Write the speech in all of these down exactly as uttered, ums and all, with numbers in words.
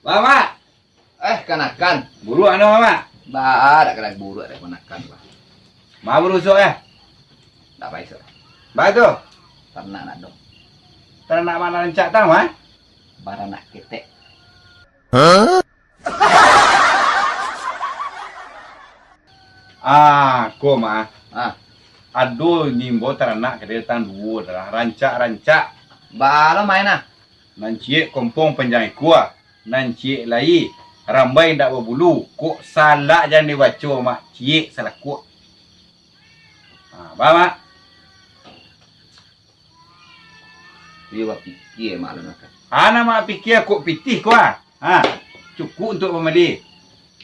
Ba, Mak. Eh, kanakan. Buruak anu, Mak. Ba, dak kena buruak, dak kanakan, ba. Ma buruak, eh? Dak baik, Sir. Ba tu? Taranak nak dong. Taranak ma nan rancak tang, Mak? Baranak ketek. Ah, ko, Mak. Ah. Ado ngimbau taranak ka datang duo lah, rancak-rancak. Ba lo main, ah. Nan ciek kompong panjang ikua, nan ciek lai rambai indak babulu, kok salak jan dibaco, Mak, ciek salakuak. Ha, ba, Mak? Iyo bapikia, Mak, lah makan. Ha, nan Mak pikia kok pitih ko, ah. Ha, cukuik untuak pambali.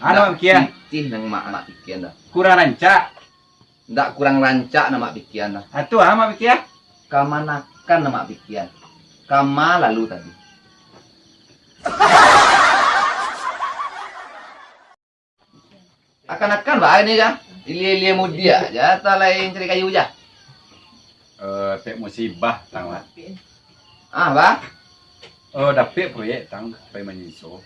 Ha, nan Mak pikia. Pitih nan Mak, Mak pikia dah. Kurang rancak. Ndak kurang rancak nan Mak pikia dah. Ha, tu ah, Mak pikia. Kamanakan nan Mak pikia. Kama lalu tadi. Akan-akan ba ni ja. Ilia-ilia mudiak ja, atau lain cari kayu ja. Eh, pek musibah tang lah. Ah, ba? Oh, dapek proyek tang, pai manyiso.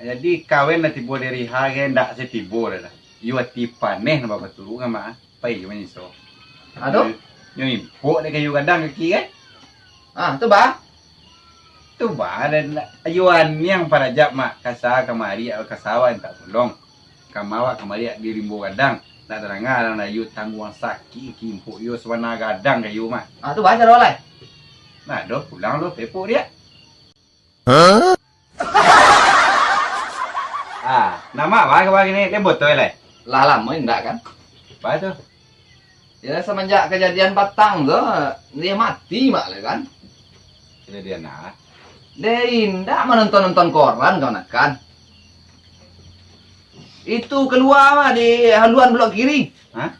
Jadi, kawan lah tibo dari ha, kan, ndak setibo dah. Iyo ati paneh nambah baturu kan, Mak. Pai jo manyiso. Aduh. Nyo, nyo impok dek kayu gadang kaki, kan? Ah, tu ba? Tu ba, dan ayo aniang parajap, Mak. Kasa kamari, kasa awak tak tolong. Kama awak kamari di rimbo gadang. Nak tadanga dalam layu tangguang sakik kimpuk yo sabana gadang kayu, Mak. Ah, tu ba caro lai. Nah, doh pulang lo pepok dia. Ah, nama ba kaba kini? Dia botol lai. Lah lamo indak kan? Ba tu? Ya, semenjak kejadian patang tu, dia mati, Mak, lah kan? Kejadian apa? Dia indak menonton-nonton koran, kawan kan. Itu keluar, Mak, di haluan belok kiri. Hah?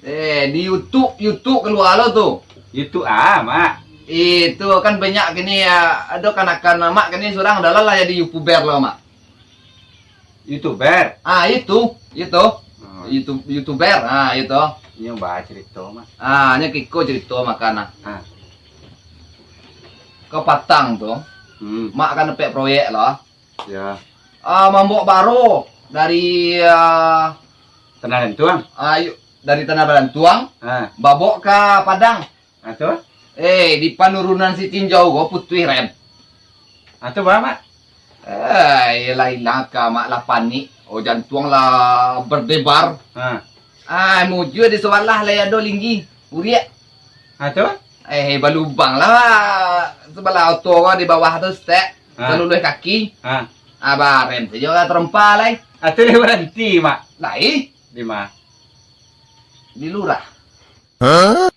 Eh, di YouTube, YouTube keluar lo tu. YouTube ah, Mak? Itu kan banyak kini, ah, ado kanakan Mak kini surang adalah lah jadi YouTuber lo, Mak. YouTuber? Ah, itu, itu. Oh. YouTube, YouTuber, ah, itu. Nyo ba cerita, Mak. Ah, nyo kiko cerita makan ah. Ah. Ka Patang tu. Hmm. Mak kan dapek proyek lah. Ya. Ah, mambok baro dari, ah, Tanah Dantuang. Ah, yu-, dari Tanah Dantuang, ah, babok ka Padang. Ah, tu? Eh, di panurunan si tinjau ko putuih rem. Ah, tu ba, Mak? Eh, iyolah ilang ka Mak lah panik. Oh, jantuang lah berdebar. Ah. Ah, mujua di sabalah lah ado linggi. Uriak. Ah, tu? Eh, balubang lah. Sabalah oto ko di bawah tu, stek. Ah. Saluluih kaki. Ah. Ah, barem sajo lah terompa lai. Ah, tu lah baranti, Mak? Lai. Di ma? Di lurah. Hah?